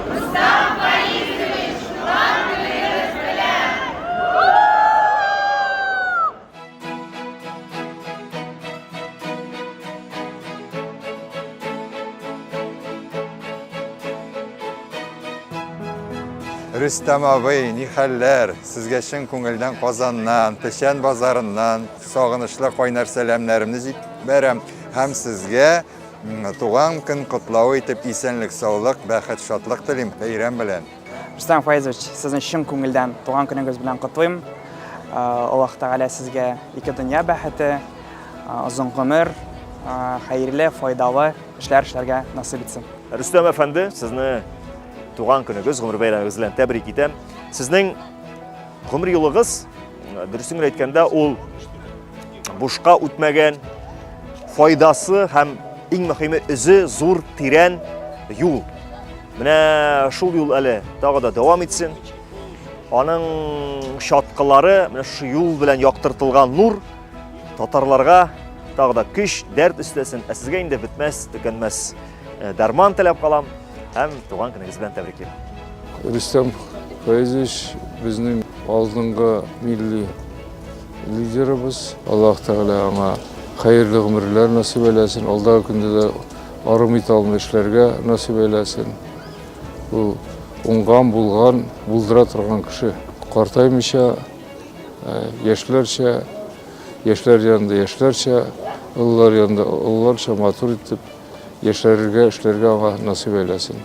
Рөстәм Фаизович, туган көнегез белән! Рөстәм абый, ни хәлләр? Сезгә чын күңелдән Казаннан, Печән базарыннан сагынышлы кайнар сәламнәремне җибәрәм һәм сезгә туган көн котлавы итеп исәнлек-саулык, бәхет, шатлык телим. Бәйрәм белән! Рөстәм Фаизович, сезне чын күңелдән туган көнегез белән котлыйм. Аллаһ Тәгалә сезгә ике дөнья бәхете, озын гомер, хәерле, файдалы эшләр эшләргә насыйп итсен. Рөстәм әфәнде, сезне туган көнегез, гомер бәйрәмегез белән тәбрик итәм. Сезнең гомер юлыгыз, дөресен генә әйткәндә, ул бушка үтмәгән, файдасы һәм иң мөһиме эзе зур, тирән юл. Менә шул юл әле тагы да дәвам итсен. Аның чаткылары, менә шушы юл белән яктыртылган нур татарларга тагы да көч, дәрт өстәсен. Ә сезгә инде бетмәс, төкәнмәс дәрман теләп калам һәм туган көнегез белән тәбриклим. Рөстәм Фәизович безнең алдынгы милли лидерыбыз. Аллаһ Тәгалә аңа хәерле гомерләр насыйп әйләсен, алдагы көндә дә арымый талмый эшләргә насыйп әйләсен. Ул уңган, булган, булдыра торган кеше. Картаймыйча, яшьләрчә, яшьләр янында яшьләрчә, олылар янында олыларча матур итеп яшәрергә, эшләргә аңа насыйп әйләсен.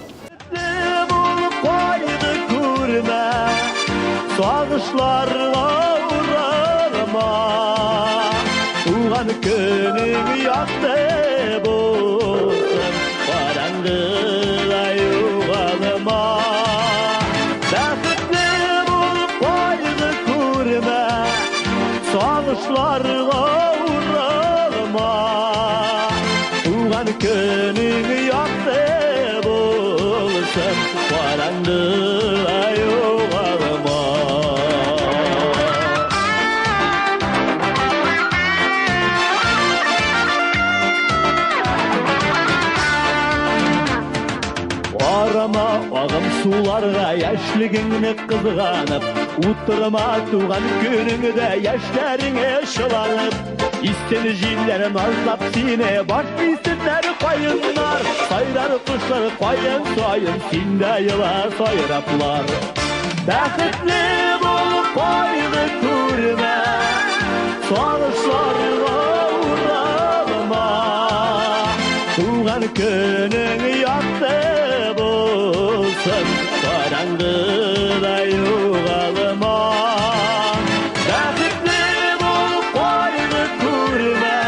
Сагышларга уралма, туган көнең якты булсын, караңгыда югалма. Бәхетле бул, кайгы күрмә, сагышларга уралма. Туган көнең якты булсын, караңгыда югалма. Карама агым суларга яшьлегеңне кызганып, утырма туган көнеңдә яшьләреңә чыланып. Истен җилләр назлап сине, баш исеннәр каеннар, сайрар кошлар каен саен, син дә ела сайраплар. Бәхетле бул, кайгы күрмә, сагышларга уралма. Туган көнең якты булсын, караңгыда югалма. Бәхетле бул, кайгы күрмә,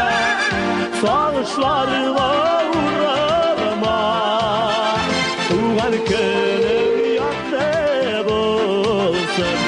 сагышларга уралма. Туган көнең якты булсын,